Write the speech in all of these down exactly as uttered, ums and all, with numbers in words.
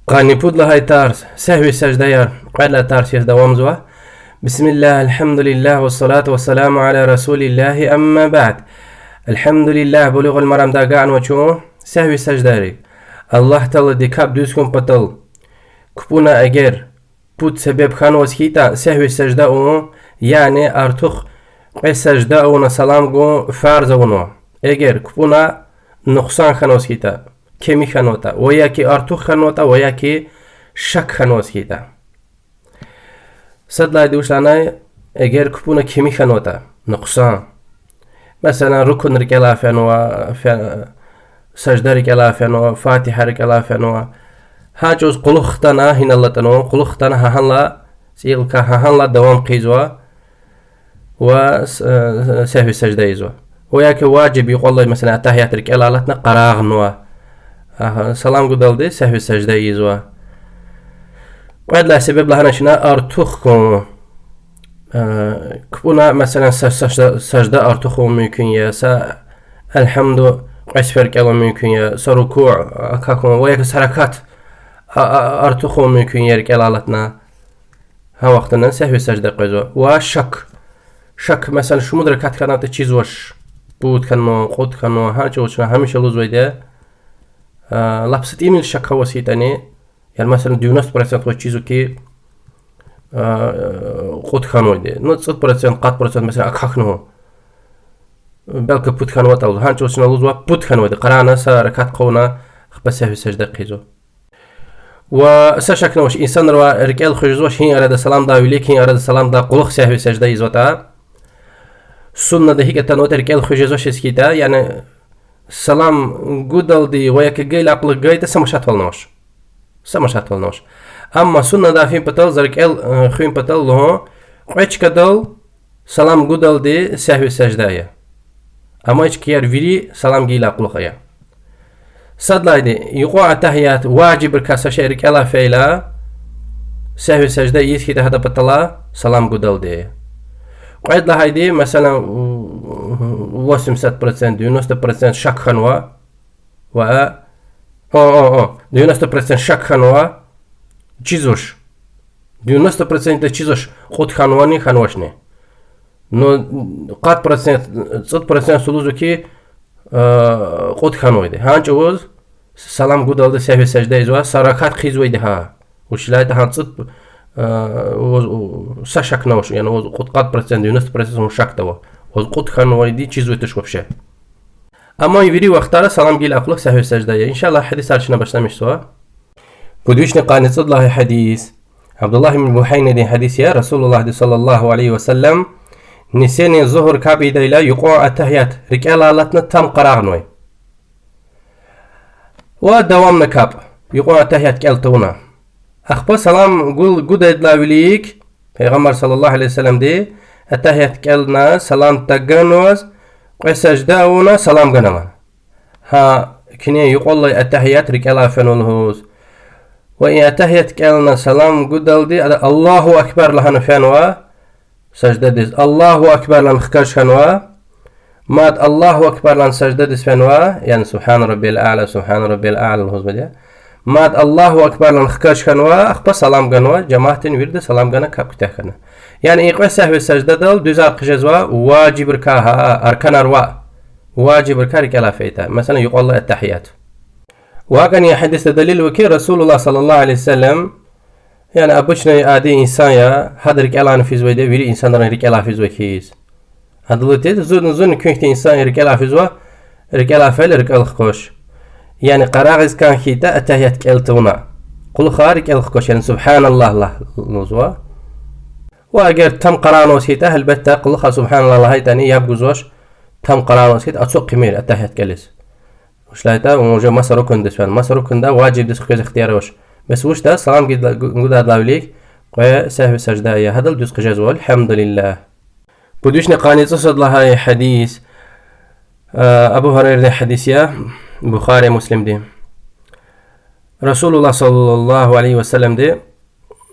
Къанни пуд лагьай тарс, сегьви саждаяр, кьвед лагьай тарс яз давамзава. بسم الله، الحمد لله، والصلاة والسلام على رسول الله، أما بعد. الحمد لله, Булугъул Марамда агакьнава чун сегьви саждайрик. Аллагь Таалади капӀ дуьз хьун патал купӀуна эгер пуд себеб хьанваз хьайитӀа, сегьви сажда авун, яни артух кьве сажда авуна салам гун фарз авунва. Эгер купӀуна нукьсан хьанваз хьайитӀа, кими хьанватӀа, ва я ки артух хьанватӀа, ва я ки шак хьанваз хьайитӀа. Сад лагьайди вуч лагьанай, эгер купӀуна кими хьанватӀа, нукьсан. Месела, рукун рикӀелай фенва, фе-, сажда рикӀелай фенва, Фатигьа рикӀелай фенва. Гьа чӀавуз кьулухъ хтана, гьинал атӀанва, кьулухъ хтана гьа-, гьанлай, цӀийилкай гьа-, гьанлай давам хъийизва ва с-, э, сегьви сажда ийизва. Ва я ки важиб юкьвал алай, месела, аттагьият рикӀелай алатна къарагънава. Агь, салам гудалди сегьви сажда ийизва. Кьвед лагьай себеб лагьана чна артух хьун. Э, купӀуна, месела, са-, са-, сажда артух авун мумкин я, са Алгьамду кьве сефер кӀелун мумкин я, са рукуъ акахьун, ва я ки са ракат а-, а-, артух авун мумкин я рикӀелай алатна. Гьа вахтунда сегьви сажда къвезва. Ва шак. Шак, месела, шумуд ракат хьанватӀа чизвач. Пуд хьанва, кьуд хьанва, гьа чӀавуз чна гьамиша лугьузвайди я. А, лап са тӀимил шак аваз хьайитӀани, яни, месела, девяносто процент аваз чизва ки, а, кьуд хьанвайди. Ну, цӀуд процент, къад процент, месела, акахьнава. Белки пуд хьанватӀа лугьузва. Гьа чӀавуз чна лугьузва пуд хьанвайди. Къарагъна са ракат хъувуна, ахпа сегьви сажда хъийизва. Ва са шакни авач, инсанривай рикӀел хуьз жезвач гьи арада саламдай вилик, гьи арада саламдай кьулухъ сегьви сажда ийизватӀа. Суннада гьикӀ атанватӀа рикӀел хуьз жезвач хьайитӀа, яни салам гудалди ва я ки гайила кьулухъ гайитӀа са машатвални авач. Са машатвални авач. Амма суннадай фин патал, за рикӀел, э, хуьн патал лугьун, кьве чкадал салам гудалди сегьви сажда ая. Амма и чкаяр вири салам гайила кьулухъ ая. Сад лагьайди, юкьван аттагьият важибрикай са шей рикӀелай фейила, сегьви сажда ийиз хьайитӀа гьадан патала салам гудалди. Кьвед лагьайди, месела, восемьдесят процент, девяносто процент шак хьанва, ва, о, о, о, девяносто процент шак хьанва, чизвач. Девяносто процент чизвач, кьуд хьанвани, хьанвачни. Ну, къад процент, цӀуд процент са лугьузва ки, э, кьуд хьанвайди. Гьа чӀавуз салам гудалди сегьви сажда ийизва, са ракат хъийизвайди гьа. Вучиз лагьайтӀа гьа цӀуд, э, ваз, у, са шакни авач, яни ваз кьудкъад процент, девяносто процент вун шакда ава. Ваз кьуд хьанвайди чизвайди туш вообще. Амма вири вахтара салам гайила кьулухъ сегьви сажда ая. Иншаллагь, гьадисар чна башламишзава. Пуд вишни къанни цӀуд лагьай гьадис. Абдуллагь ибн Бугьайнадин гьадис я, Расулуллагьди صلى الله عليه وسلم нисинин зугьур капӀ ийидайла юкьван аттагьият рикӀелай алатна там къарагънавай. Ва давамна капӀ, юкьван аттагьият кӀел тавуна. Ахпа салам гу-, гудайдалай вилик, Пайгъамбар صلى الله عليه وسلمди аттагьият кӀелна, салам таганваз, кьве сажда авуна салам ганава. Гьа, куьне юкьвал алай аттагьият рикӀелай фенва лугьуз. Ва и аттагьият кӀелна салам гудалди ада الله أكبر лагьана фенва саждадиз. الله أكبر лагьана хкаж хьанва. Мад الله أكبر лагьана саждадиз фенва, яни سبحان ربي الأعلى, سبحان ربي الأعلى лугьузвайди я. Мад الله أكبر лагьана хкаж хьанва, ахпа салам ганва, жамаатдин вирида салам гана капӀ куьтягь хьана. Яни и кьве сегьви саждадал дуьзар хъжезва важибрикай, гьа, арканар ваъ. Важибрикай рикӀелай фейитӀа. Месела, юкьвал алай аттагьият. Ва гьакӀни гьадисда далил ава ки, Расулуллагь صلى الله عليه وسلم, яни обычный ади инсан я, гьада рикӀелайни физвайди я, вири инсанрин рикӀелай физвай хьиз. Адалай тир, зун, зунни куьн хьтин инсан я рикӀелай физва, рикӀелай фейила рикӀел хкваш. Яни къарагъиз кӀан хьайитӀа аттагьият кӀел тавуна, кьулухъай рикӀел хкваш, яни سبحان الله лагь лугьузва. Ва эгер там къарагънаваз хьайитӀа, гьелбетда, кьулухъай سبحان الله лагьайтӀани яб гузвач, там къарагънаваз хьайитӀа, ацукь къимир аттагьият кӀелиз. Вучиз лагьайтӀа вун уже маса рукундиз фена, маса рукунда важибдиз хквез ихтияр авач. Бес вучда, салам гидла-, гу-, гудайдалай вилик кьве сегьви сажда ая, гьадал дуьз хъжезва, الحمد لله. Пуд вишни къанни цӀусад лагьай гьадис, а, Абу Гьурайрадин гьадис я, Бухари, Муслимди. Расулуллагь صلى الله عليه وسلمди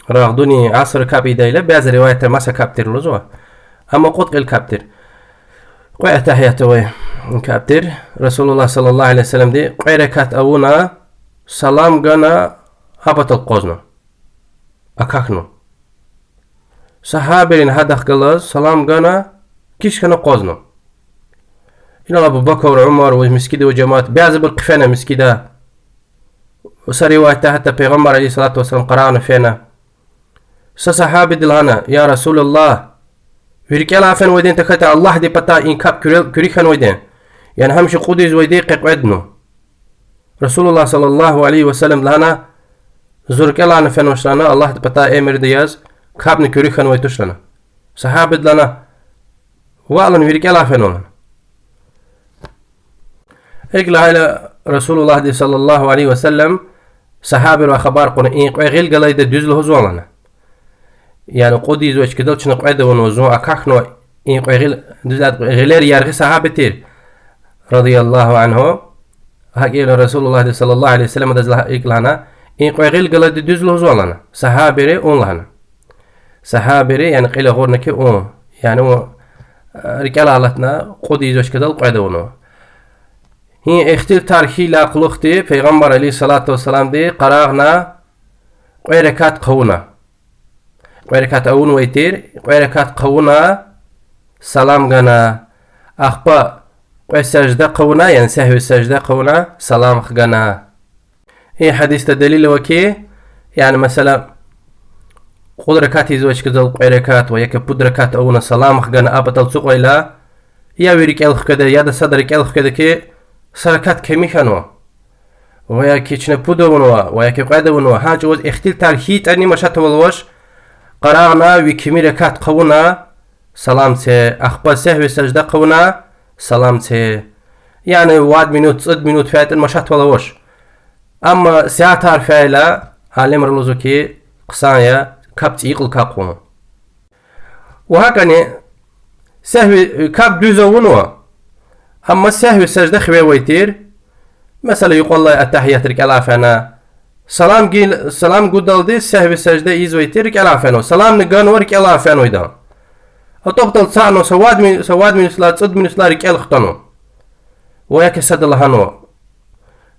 рагъдунин аср капӀ ийидайла, бязи риваятра маса капӀ тир лугьузва. Амма кьуд кьил капӀ тир. Кьве аттагьият авай капӀ тир. Расулуллагь صلى الله عليه وسلمди кьве ракат авуна, салам гана, а патал акъвазна. Акахьна. Сагьабийри гьадахъ галаз салам гана, кис хьана акъвазна. Инал Абу Бакр, Умар ва мискӀинда авай жемят, бязибур хъфена мискӀинда. Са риваятда гьатта Пайгъамбар عليه الصلاة والسلام къарагъна фена. Са сагьабиди лагьана: Я Расулаллагь, ви рикӀелай фенвайди тахьайтӀа Аллагьдин патай и капӀ куьрел-, куьруь хьанвайди, яни гьамиша кьуд ийизвайди къекъведна. رسول الله صلى الله عليه وسلمди лагьана: Зун рикӀелайни фенвач лагьана, Аллагьдин патай эмирда яз, капӀни куьруь хьанвай туш лагьана. Сагьабиди лагьана: Ваъ лагьана, ви рикӀелай фенва лагьана. ИкӀ лагьайла, رسول اللهди صلى الله عليه وسلم сагьабийривай хабар кьуна: и кьве гъил галайди дуьз лугьузва лагьана. Яни кьуд ийизвай чкадал чна кьвед авунва, зун акахьнава и кьве гъил, дуьз лагьайтӀа, гъилер яргъи сагьаби тир, رضي الله عنه. ГьакӀ хьайила رسول اللهди صلى الله عليه وسلم адаз ла-, икӀ лагьана: и кьве гъил галайди дуьз лугьузва лагьана. Сагьабийри ун лагьана. Сагьабийри, яни кьил агъурна хьи ун, яни ун, э, рикӀелай алатна, кьуд ийизвай чкадал кьвед авунва. Гьи ихтилатар хьайидалай кьулухъди Пайгъамбар عليه الصلاة والسلامди къарагъна, кьве ракат хъувуна. Кьве ракат авунвай тир, кьве ракат хъувуна, салам гана. Ахпа кьве сажда хъувуна, яни сегьви сажда хъувуна, салам хгана. И гьадисда делил ава хьи, яни, месела, кьуд ракат ийизвай чкадал кьве ракат ва яки пуд ракат авуна салам хгана, а патал ацукьайла, я ви рикӀел хкведа, яда сада рикӀел хкведа хьи, са ракат кими хьанва. Ва яки чна пуд авунва, ва яки кьвед авунва, гьа чӀавуз ихтилатар хьайитӀани машатвал авач, къарагъна, ви кими ракат хъувуна, салам це, ахпа сегьви сажда хъувуна, салам це. Яни вад минут, цӀуд минут фейитӀани машатвал авач. Амма сятар фейила, алимри лугьузва хьи, хъсан я капӀ цӀийи кьилелай хъувун. Ва гьакӀни сегьви, капӀ дуьз авунва, амма сегьви сажда хиве авай тир. Месела, юкьвалай аттагьият рикӀелай фена. Салам гил-, салам гудалди сегьви сажда ийизвай тир, рикӀелай фенва. Саламни ганва, рикӀелай фенва идан. АтӀа патал ацукьнава, са вад ми-, са вад минутлай, цӀуд минутлай рикӀел хтанва. Ва яки сада лагьанва.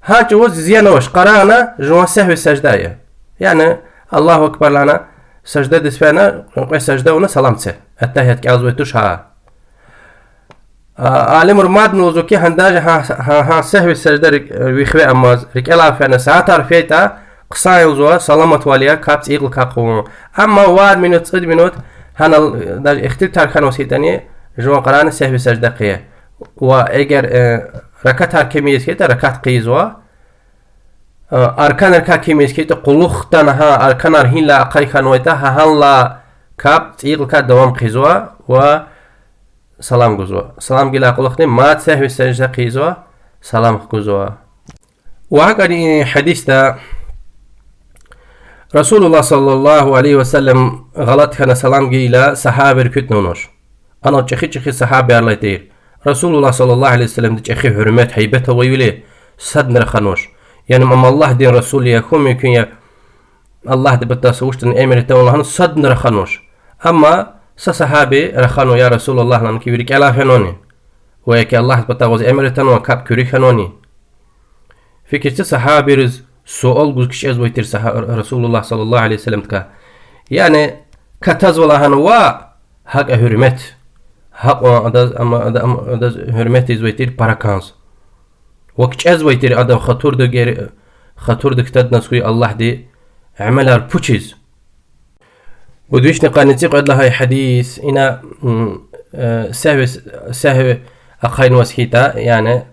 Гьа чӀавуз зиян авач, къарагъна, жуван сегьви сажда ая. Яни, Аллагьу акбар лагьана, саждадиз фена, кьве сажда авуна салам це. Аттагьият кӀелзавай туш гьа. А, алимри мадни лугьузва хьи, гьандаж гьа, гьа, гьа сегьви сажда рик-, ви хиве амаз, рикӀелай фена, сятар фейитӀа, хъсан я лугьузва, саламатвал я капӀ цӀийи кьилелай хъувун. Амма вад минут, цӀуд минут, гьанал, даже ихтилатар хьанваз хьайитӀани, жуван къарагъна сегьви сажда хъия. Ва эгер, э, ракатар кими яз хьайитӀа, ракат хъийизва. Э, арканрикай кими яз хьайитӀа, кьулухъ тана гьа арканар гьинлай ахъа хьанвайтӀа, гьа гьанлай капӀ цӀийи кьилелай давам хъийизва ва салам гузва. Салам гайидалай кьулухъни мад сегьви сажда хъийизва, салам хгузва. Ва гьакӀни гьадисда رسول الله صلى الله عليه وسلم гъалатӀ хьана салам гайила сагьабияр куьтӀнавунач. Анал чӀехи-чӀехи сагьабияр алай тир. رسول الله صلى الله عليه وسلمди чӀехи гьуьрмет, гьайбат авайвиляй садни раханвач. Яни ам Аллагьдин расул я, хьун мумкин я, Аллагьдин патай са вуч ятӀани эмир атанва лагьана садни раханвач. Амма са сагьаби раханва: я رسول الله, лагьана хьи, ви рикӀелай фенвани? Ва яки Аллагьдин патай ваз эмир атанва, капӀ куьруь хьанвани? Фикир це, сагьабийриз суал гуз кичӀезвай тир сагьа-, رسول الله صلى الله عليه وسلمдикай. Яни катазва лагьана ваъ, гьакӀа гьуьрмет. Гьакьван адаз, ам-, ада-, ам-, адаз гьуьрмет ийизвай тир пара кӀанз. Ва кичӀезвай тир адан хатурдик, хатурдик кутадназ хьуй Аллагьди амалар пучиз. Пуд вишни къанни цӀикьвед лагьай гьадис, ина, м, э, сегьви, сегьви ахъайнаваз хьайитӀа, яни,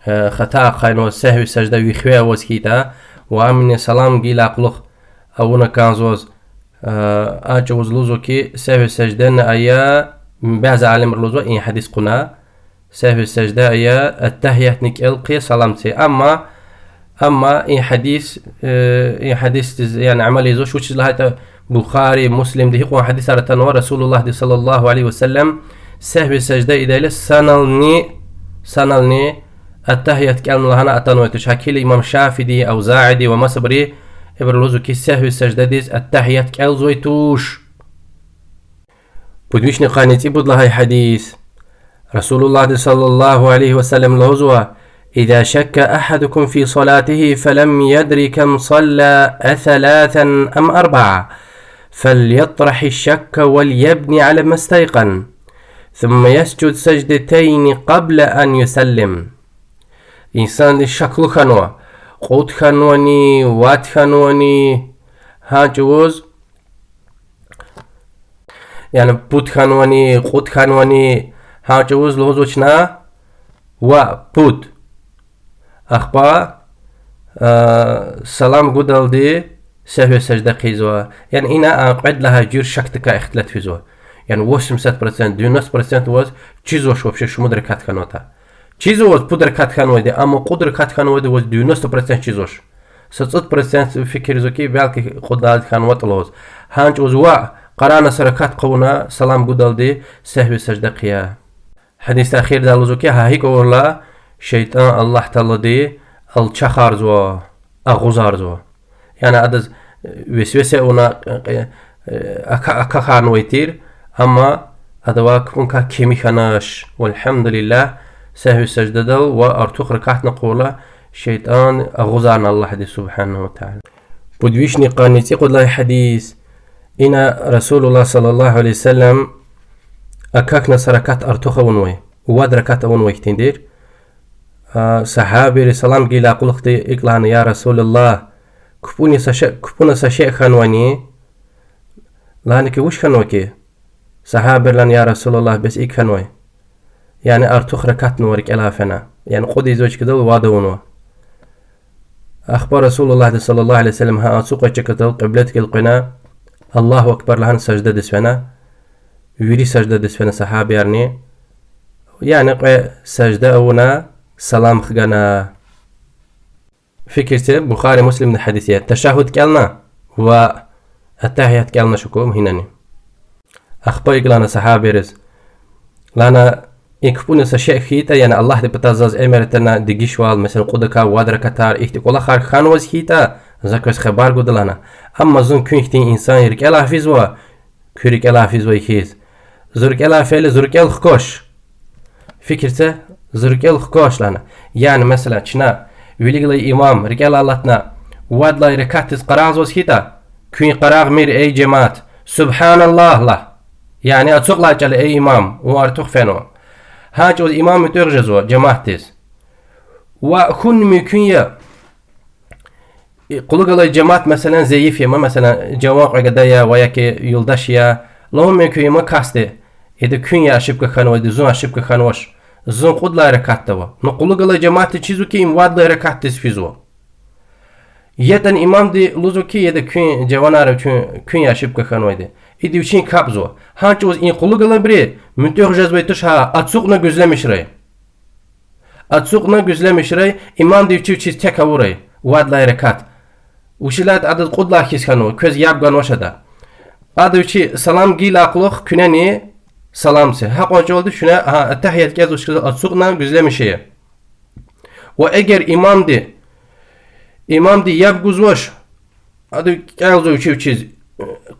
э, хата ахъайнаваз, сегьви сажда ви хиве аваз хьайитӀа, ва амни салам гайидалай кьулухъ авуна кӀанзаваз, э, а чӀавуз лугьузва хьи, сегьви саждани ая, бязи алимри лугьузва, и гьадис кьуна, сегьви сажда ая, аттагьиятни кӀел хъия, салам це. Амма, амма и гьадис, э, и гьадисдиз, яни, амал ийизвач, вучиз лагьайтӀа Бухари, Муслимди гьикьван гьадисар атанва, رسول اللهди صلى الله عليه وسلم сегьви сажда ийидайла санални, санални аттагьият кӀелна лагьана атанвай туш. Гьакӏ хьайила имам Шафииди, Авзаиди ва масабуруни, ибуру лугьузва хьи, сегьви саждадиз аттагьият кӀелзавай туш. Пуд вишни къанни цӀипуд лагьай гьадис. رسول اللهди صلى الله عليه وسلم лугьузва: إذا شك أحدكم في صلاته فلم يدر كم صلى أثلاثا أم أربعا فليطرح الشك وليبن على ما استيقن، ثم يسجد سجدتين قبل أن يسلم. Инсанди шаклу хьанва, кьуд хьанвани, вад хьанвани, гьа чӀавуз, яни пуд хьанвани, кьуд хьанвани, гьа чӀавуз лугьузва чна ваъ, пуд. Ахпа, а, салам гудалди сегьви сажда хъийизва. Яни ина а кьвед лагьай жуьре шакдикай ихтилат физва. Яни восемьдесят процент, девяносто процент ваз чизвач вообще шумуд ракат хьанватӀа. Чизва ваз пуд ракат хьанвайди, амма кьуд ракат хьанвайди ваз девяносто процент чизвач. Са цӀуд процент фикирзава хьи, белки кьуд лагьайди хьанватӀа лугьуз. Гьа чӀавуз ваъ, къарагъна са ракат хъувуна, салам гудалди сегьви сажда хъия. Гьадисдин эхирдай лугьузва хьи, гьа гьикӀ авурла, шейтӀан Аллагь Таалади алчахарзава, агъузарзава. Яни адаз, э, весвесе авуна, э, э, ака-, акахьнавай тир, амма адавай капӀуникай кими хьанач. Валгьамдулиллагь, сегьви саждадал ва артух ракатна хъувурла, шейтӀан агъузарна Аллагьди سبحانه وتعالى. Пуд вишни къанни цӀикьуд лагьай гьадис. Ина رسول الله صلى الله عليه وسلم акахьна са ракат артух авунвай, вад ракат авунвай хьтин тир. А, сагьабийри салам гайидалай кьулухъди икӀ лагьана: يا رسول الله, капӀуна са шей, капӀуна са шей хьанвани? Лагьана хьи: вуч хьанва хьи? Сагьабийри лагьана: يا رسول الله, бес икӀ хьанвай. Яни артух ракатнава рикӀелай фена. Яни кьуд ийизвай чкадал вад авунва. Ахпа رسول اللهди صلى الله عليه وسلم гьа ацукьай чкадал кьибледихъ элкъвена, الله أكبر лагьана саждадиз фена, вири саждадиз фена сагьабиярни. Яни кьве сажда авуна салам хгана. Фикир це, Бухари, Муслимдин гьадис я. Ташагьгьуд кӀелна ва аттагьият кӀелна шукум гьинани. Ахпа икӀ лагьана сагьабийриз. Лагьана: и капӀуна са шей хьайитӀа, яни Аллагьди патай заз эмир атана дегишвал, месела, кьудакай вад ракатар, ихьтин кӀвалахар хьанваз хьайитӀа, за квез хабар гуда лагьана. Амма зун куьн хьтин инсан я, рикӀелай физва, куь рикӀелай физвай хьиз. Зун рикӀелай фейила, зун рикӀел хкваш. Фикир це, зун рикӀел хкваш лагьана. Яни, месела, чна вилик галай имам рикӀелай алатна, вад лагьай ракатдиз къарагъзаваз хьайитӀа, куьн къарагъмир, эй жемят, سبحان الله лагь. Яни ацукьлай чӀал ая, эй имам, вун артух фенва. Гьа чӀавуз имам муьтӀуьгъ жезва жемятдиз. Ва хьун мумкин я, и кьулухъ галай жемят, месела, зайиф я, ма, месела, жаван кьве гада я ва яки юлдаш я, лугьун мумкин я им касди: ида куьн я ошибка хьанвайди, зун ошибка хьанвач, зун кьуд лагьай ракатда ава. Ну, кьулухъ галай жемятди чизва хьи, им вад лагьай ракатдиз физва. ЯтӀани имамди лугьузва хьи, ида куьн, жаванар, чун, куьн я ошибка хьанвайди. Ида вичин капӀзава. Гьа чӀавуз и кьулухъ галайбуру муьтӀуьгъ жезвай туш гьа, ацукьна гуьзлемишрай. Ацукьна гуьзлемишрай, имамди вичи вичиз тек авурай, вад лагьай ракат. Вучиз лагьайтӀа адаз кьуд лагьай хьиз хьанва, квез яб ганвач ада. Ада вичи салам гайидалай кьулухъ куьнени салам це. Гьакьван чӀавалди чуьне, гьа, аттагьият кӀелзавач кӀвалах ацукьна гуьзлемишая. Ва эгер имамди, имамди яб гузвач, ада кӀелзава вичи вичиз,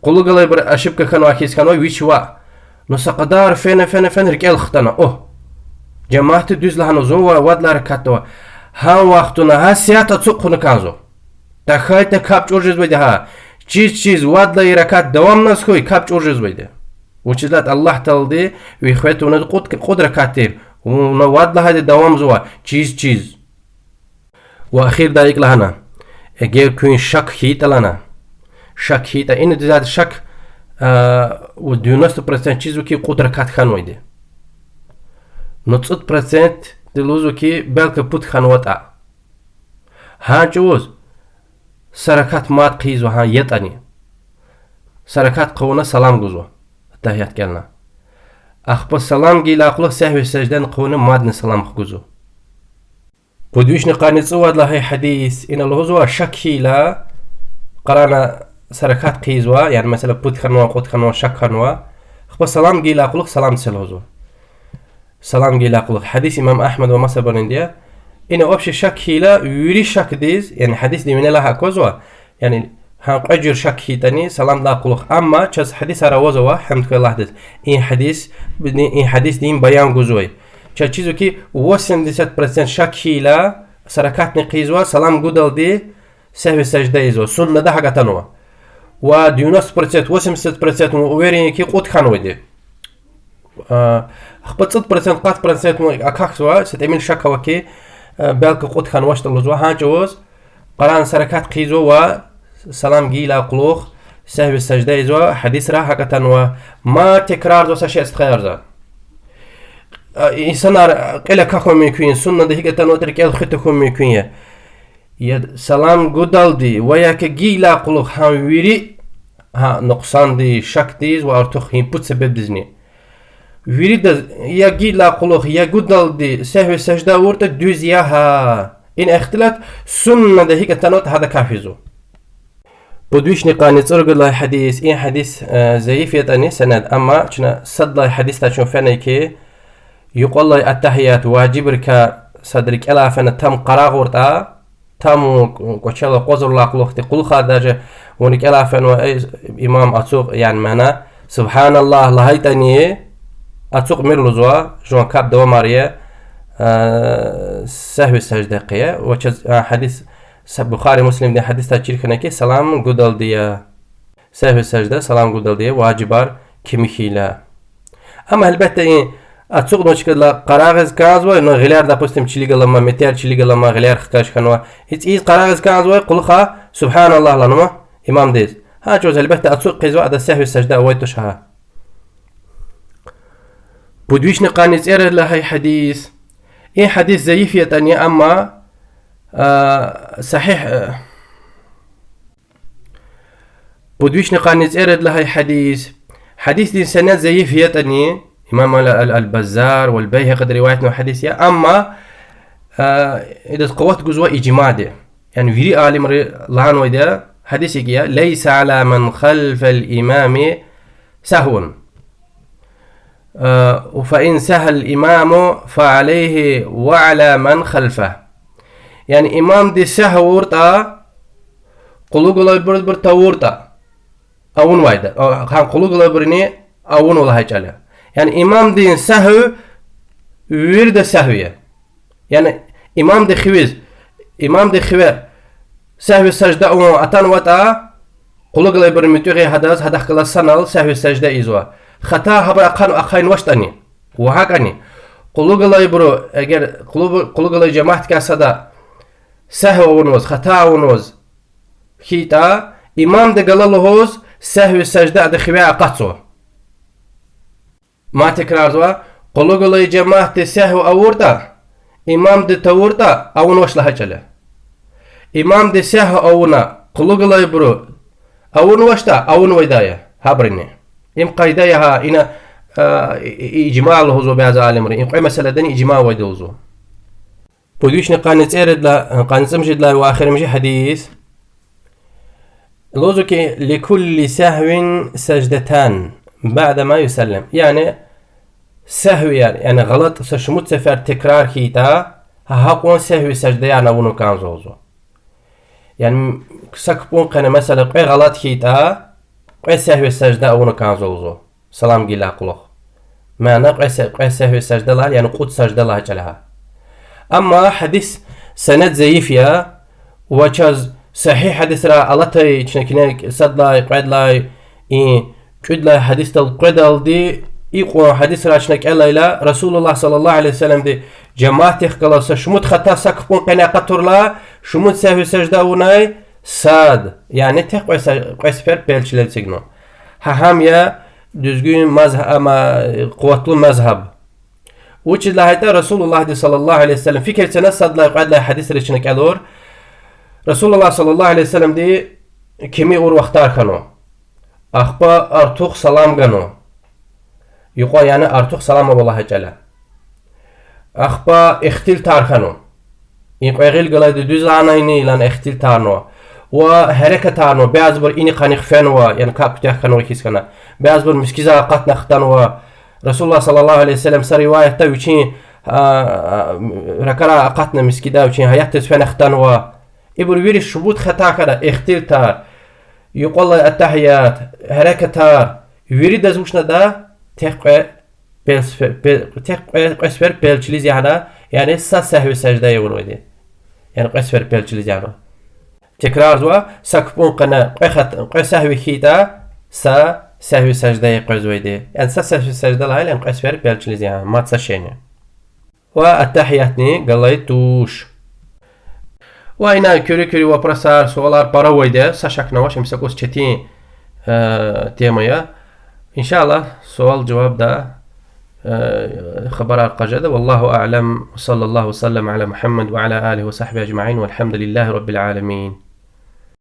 кьулухъ галайбур ошибка хьанвай хьиз хьанва вич ваъ. Ну, са кьадар фена, фена, фена, рикӀел хтана: о, жемятди дуьз лагьана, зун ва-, вад лагьай ракатда ава. Гьа вахтунда, гьа сят ацукь хьуна кӀанзава. ТахьайтӀа капӀ чӀур жезвайди гьа. Чиз-чиз вад лагьай ракат давамназ хьуй, капӀ чӀур жезвайди. Вучиз лагьайтӀа Аллагь Таалади ви хветунад кьуд, кьуд ракат тир, вуна вад лагьайди давамзава, чиз-чиз. Ва эхирдай икӀ лагьана: эгер куьн шак хьайитӀа лагьана, шак хьайитӀа, ина дизад шак, а, у девяносто процент чизва хьи, кьуд ракат хьанвайди. Ну, цӀуд процентди лугьузва хьи, белки пуд хьанватӀа. Гьа чӀавуз са ракат мад хъийизва гьа ятӀани. Са ракат хъувуна салам гузва, аттагьият кӀелна. Ахпа салам гайидалай кьулухъ сегьви саждани хъувуна мадни салам хгузва. Пуд вишни къанни цӀувад лагьай гьадис, ина лугьузва: шак хьайила, къарагъна са ракат хъийизва, яни, месела, пуд хьанва, кьуд хьанва, шак хьанва. Ахпа салам гайидалай кьулухъ салам це лугьузва. Салам гайидалай кьулухъ. Гьадис имам Агьмада ва масабурунди я. Ина вообще шак хьайила, вири шакдиз, яни гьадисдин винелай аквазва, яни гьа кьве жуьре шак хьайитӀани саламдилай кьулухъ. Амма чаз гьадисар авазва, гьамд хьуй Аллагьдиз, и гьадис, и гьадисдин баян гузвай. Чаз чизва хьи, восемьдесят процент шак хьайила, са ракатни хъийизва, салам гудалди сегьви сажда ийизва, суннада гьакӀ атанва. Ва девяносто процент, восемьдесят процент вун уверен я хьи, кьуд хьанвайди. А, ахпа цӀуд процент, къад процент вун акахьзава, са тӀимил шак ава хьи, а, белки кьуд хьанвачтӀа лугьузва, гьа чӀавуз къарагъна са ракат хъийизва ва салам гайила кьулухъ сегьви сажда ийизва, гьадисра гьакӀ атанва, мад текрарзава са шей стхаярза. А, инсанар кьил акахьун мумкин я, суннада гьикӀ атанватӀа рикӀел хуьн тахьун мумкин я. Я салам гудалди ва я гайила кьулухъ гьам вири, гьа нукьсандиз, шакдиз ва артух гьи пуд себебдизни. Виридаз я гайила кьулухъ, я гудалди сегьви сажда авуртӀа дуьз я гьа. Ина ихтилат, суннада гьикӀ атанватӀа гьадакай физва. Пуд вишни къанни цӀуругуд лагьай гьадис, и гьадис, э, зайиф ятӀани сенед, амма чна сад лагьай гьадисдай чун фена хьи, юкьвал алай аттагьият важибрикай сад рикӀелай фена там къарагъуртӀа, там кӀвачел акъвазурла кьулухъди, кьулухъ даже вун рикӀелай фенва, эй, имам, ацукь, яни мана, سبحان الله лагьайтӀани, ацукьмир лугьузва, жуван капӀ давамар ая, э, сегьви сажда хъия, ва чаз, а, гьадис, са-, Бухари, Муслимдин гьадисдай чир хьана хьи, салам гудалди я. Сегьви сажда салам гудалди я, важибар кими хьайила. Амма гьелбетда и ацукьнавай чкадал къарагъиз кӀанзавай, ну, гъилер, допустим, чилигламай, метӀер чилигламай, гъилер хкаж хьанвай. И цӀийиз къарагъиз кӀанзавай, кьулухъ سبحان الله лагьанва имамдиз. Гьа чӀавуз гьелбетда ацукь хъийизва, ада сегьви сажда авай туш гьа. Пуд вишни къанни цӀерид лагьай гьадис. И гьадис зайиф ятӀани, амма, а, сагьигь, а, Пуд вишни къанни цӀерид лагьай гьадис. Гьадисдин сенед зайиф ятӀани, имам ал-, ал-, Аль-Баззар ва Аль-Байгьакъиди риваятнавай гьадис я, амма, а, идаз къуват гузва ижмади. Яни вири алимри лагьанвайди я, гьадис икӀ я, ليس على من خلف الإمام سهو. А, فإن سها الإمام فعليه وعلى من خلفه. Яни имамди сагьв авуртӀа, кьулухъ галайбурузни тавуртӀа, авунвайди я. А, гьа кьулухъ галайбуруни авунва лагьай чӀал я. Яни имамдин сагьв вирида сагьв я. Яни имамди хивез, имамди хиве сегьви сажда авун атанватӀа, кьулухъ галайбуру муьтӀуьгъ я гьадаз, гьадахъ галаз санал сегьви сажда ийизва. Хата гьабур ахъа-, ахъайнавачтӀани ва гьакӀни кьулухъ галайбуру, эгер кьулухъ, кьулухъ галай жемятдикай сада сегьв авунваз, хата авунваз хьайитӀа, имамди гала лугьуз сегьви сажда ада хиве акъатзава. Мад текрарзава, кьулухъ галай жемятди сегьв авуртӀа, имамди тавуртӀа, авунвач лагьай чӀал я. Имамди сегьв авуна, кьулухъ галайбуру авунвачтӀа, авунвайди я гьабуруни. Им къайда я гьа, ина, а, и-, и-, ижма лугьузва бязи алимри, и кьве месэладани ижма авайди лугьузва. Пуд вишни къанни цӀерид ла-, къанни цӀемуьжуьд лагьай ва эхиримжи гьадис. Лугьузва хьи, لكل سهو سجدتان بعدما يسلم. Яни сегьвияр, яни гъалатӀ са шумуд сефер текрар хьайитӀа, гьа гьакьван сегьви саждаярни авуна кӀанзава лугьузва. Яни са кпӀун къене, месела, кьве гъалатӀ хьайитӀа, кьве сегьви сажда авуна кӀанзава лугьузва. Салам гайила кьулухъ. Мана кьве се-, кьве сегьви сажда лагьай, яни кьуд сажда лагьай чӀал я гьа. Амма гьадис сенед зайиф я, ва чаз сагьигь гьадисрай алатай чна куьне сад лагьай, кьвед лагьай, и кӀуьд лагьай гьадисдал къведалди, икьван гьадисрай чна кӀелайла, رسول الله صلى الله عليه وسلمди жемятдихъ галаз са шумуд хата са кпӀун къене акъатурла, шумуд сегьви сажда авунай сад, яни тек кьве са-, кьве сефер пел чилел эцигна. Гьа гьам я дуьзгуьн мазгь-, амма къуватлу мазгьаб. Вучиз лагьайтӀа رسول اللهди صلى الله عليه وسلم, фикир це на, сад лагьай, кьвед лагьай гьадисриз чна кӀелур. رسول الله صلى الله عليه وسلمди кими авур вахтар хьанва. Ахпа артух салам ганва. Юкьва, яни артух салам ава лагьай чӀал я. Ахпа ихтилатар хьанва. И кьве гъил галайди дуьз лагьанайни, лагьана ихтилатарнава. Ва гьерекатарнава, бязибур ини къаних фенва, яни капӀ куьтягь хьанва хьиз хьана. Бязибур мискӀиндиз акъатна хтанва. رسول الله صلى الله عليه وسلم са риваятда вичин, а, а, ракӀарай акъатна мискӀинда, вичин гьаятдиз фена хтанва. Ибур вири шумуд хата хьана, ихтилатар, юкьвал алай аттагьият, гьерекатар, виридаз вучнатӀа, тек кьве пел сфе-, пе-, тек кьве, кьве сефер пел чилиз ягъна, яни са сагьви сажда авунвайди. Яни кьве сефер пел чилиз ягъна. Текрарзава, са кпӀун къене кьве хат-, кьве сагьви хьайитӀа, са сагьви сажда къвезвайди. Яни са сагьви сажда лагьайла, яни кьве сефер пел чилиз ягъна, мад са шейни. Ва аттагьиятни галай туш. Ва ина куьруь-куьруь вопросар, суалар пара авайди я, са шакни авач, им са кӀус четин, э, тема я. Иншаллагь, суал-жавабда, э, хабарар къачуда. والله أعلم، وصلى الله وسلم على محمد وعلى آله وصحبه أجمعين، والحمد لله رب العالمين.